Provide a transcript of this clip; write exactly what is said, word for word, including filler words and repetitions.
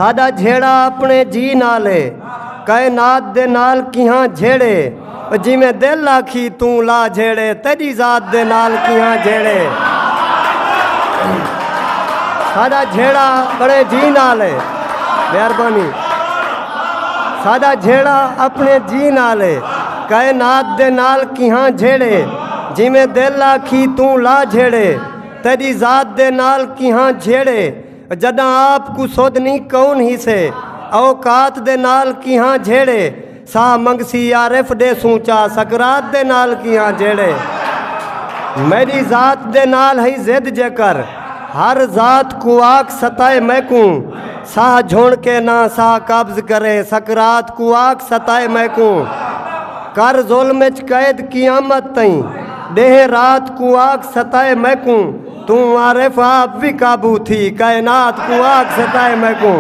ساݙا جھیڑا اپݨے جی نال ہے، کائنات دے نال کیہاں جھیڑے۔ او جیویں دل آکھی توں لا جھیڑے، تیݙی ذات دے نال کیہاں جھیڑے۔ ساݙا جھیڑا اپݨے جی نال ہے۔ مہربانی۔ ساݙا جھیڑا اپݨے جی نال ہے، کائنات دے نال کیہاں جھیڑے۔ جیویں دل آکھی توں لا جھیڑے، تیݙی ذات دے نال کیہاں جھیڑے۔ جݙاں آپ کوں سدھ نی کون ہیسے، اوقات دے نال کیہاں جھیڑے۔ ساہ منگسی عارف ݙیسوں چا، سکرات دے نال کیہاں جھیڑے۔ میݙی ذات دے نال ہئی ضد جیکر، ہر ذات کوں آکھ ستائے میکوں۔ ساہ جھݨ کے نہ ساہ قبض کرے، سکرات کوں آکھ ستائے میکوں۔ کر ظلم اچ قید قیامت تئیں، ݙینہہ رات کوں آکھ ستائے میکوں۔ توں عارف آپ وی قابو تھی، کائنات کوں آکھ ستائے میکوں۔